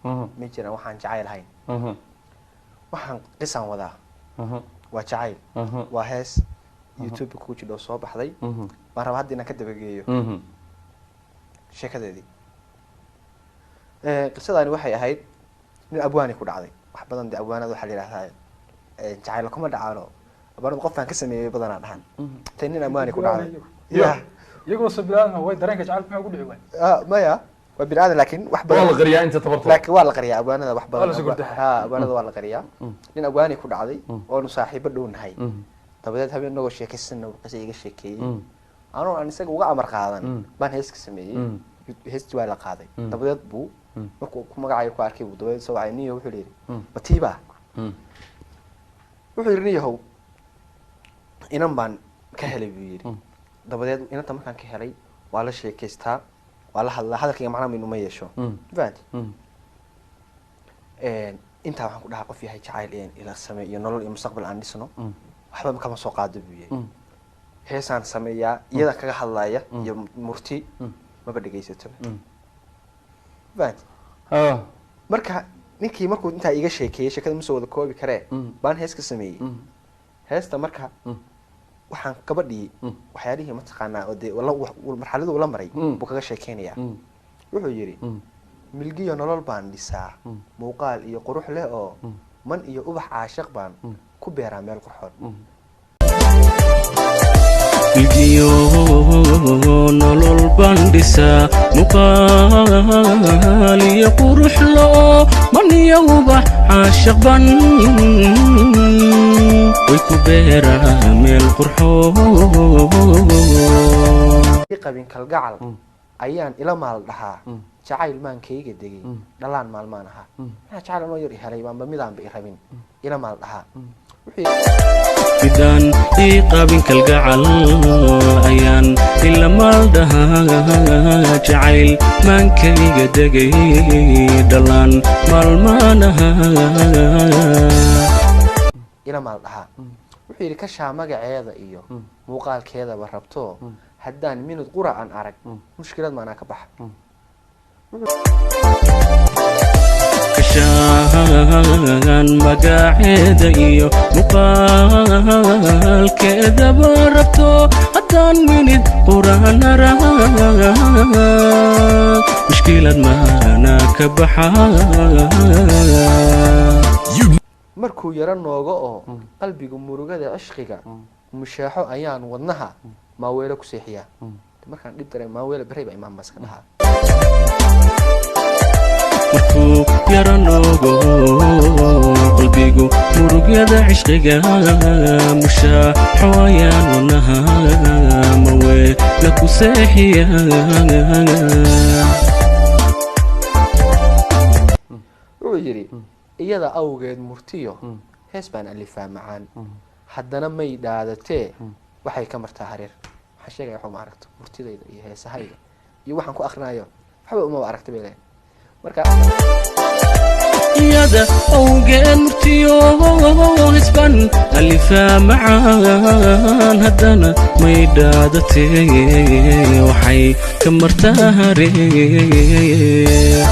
Ma jiraan waxaan jacayl ahayn. Waxaan qisaan wadaa waa jacayl, waa hees YouTube ku jidho soo baxday. Baan rabaa hadda inaan ka dabageeyo sheekadeedii. Qisadaani waxay ahayd nin abwaani ku dhacday wax badan. Dee abwaanada waxaa la yidhahdaa jacayl kuma dhacaano, abwaanada qofkaan ka sameeyay badanaa dhahan tay nin abwaani ku dhacday ya. Iyagoo sabilaan way dareenka jacaylka maxaa ugu dhici waay? Ah, maya, waa bini aadan, laakiin wax waa badan la qariyaa inta tabartooda. Laakiin waa la qariyaa abwaanada wax badan. Waa la soo gurdaa. Ha, abwaanada waa la qariyaa. Nin abwaani ku dhacday oonu saaxiibo dhow nahay. Dabadeed habeen inagoo sheekaysana qisa iga sheekeeyey, anoo aan isaga uga amar qaadan baan hees ka sameeyey. Heestii waa la qaaday. Dabadeed buu markuu ku magacayo ku arkay buu dabadeed soo wacay niyo. Wuxuu yidhi, "Matiiba?" Wuxuu yidhi, "Niyahow, inan baan ka helay," buu yidhi. "Dabadeed inanta markaan ka helay waa la sheekaystaa, waa la hadlaa, hadalkayga macnaha maynu ma yeesho." Fahanti? "Intaa waxaan ku dhahaa qof yahay jacayl ila samee iyo nolol iyo mustaqbal aan dhisno, waxba kama soo qaado," buu yidhi. "Heesaan sameeyaa iyada kaga hadlaya iyo murti, maba dhegaysato." Fahanti? Marka ninkii markuu intaa iiga sheekeeyey, sheekada ma soo wada koobi karee, baan hees ka sameeyey. Heesta marka waxaan gabadhii waxyaalihii mataqaanaa oo dee marxaladii ula maray buu kaga sheekeynayaa. Wuxuu yidhi, "Milgiyo nolol baan dhisaa, muuqaal iyo qurux leh oo man iyo ubax caashiq baan ku beeraa meel qurxoon." Milgiyo nolol baan dhisaa, muuqaal iyo qurux loo maniyo ubax caashiq ban way ku beeraa meel qurxoon. "I qabin kalgacal ayaan ila maal dhahaa, jacayl maankayga degay dhalaan maalmaan ahaa." Maxaa jacayl anoo yar i helay baanba midaanba i rabin ila maal dhahaa. Wuxuu Midaan ii qabin kalgacal ayaan ila maaldhahaa, jacayl maankayga degay dhalaan maalmaanaha. Ila maal dhahaa. Wuxuu yidhi, "Kashaa magaceeda iyo muuqaalkeedaba rabto, haddaan minud qura aan arag mushkilad maanaa ka baxa." Kashaan magaceeda iyo muuqaalkeedaba rabto, haddaan minid quraan arag mushkilad maana ka baxa. "Markuu yaro noogo oo qalbigu murugada cishqiga mushaaxo ayaan wadnaha maaweelo ku seexiyaa. Markaan dhib dareen maaweelo berey baa imaan baa iska dhahaa." Markuu yaro noogo qalbigu murugyada cishqiga mushaaxo ayaan wadnaha maweela ku seexiya. Wuxuu yidhi, "Iyada awgeed murtiyo hees baan alifaa macaan, haddana may dhaadatee waxay ka martaa hareer." Waxaan sheegaya waxba ma aragto, murtidayda iyo heesahayga iyo waxaan ku akrinayo waxba umaba aragta bay leeyahay marka. Iyada awgeed murtiyo hisban alifaa macaan, haddana may dhaadatee waxay ka martaa hareer.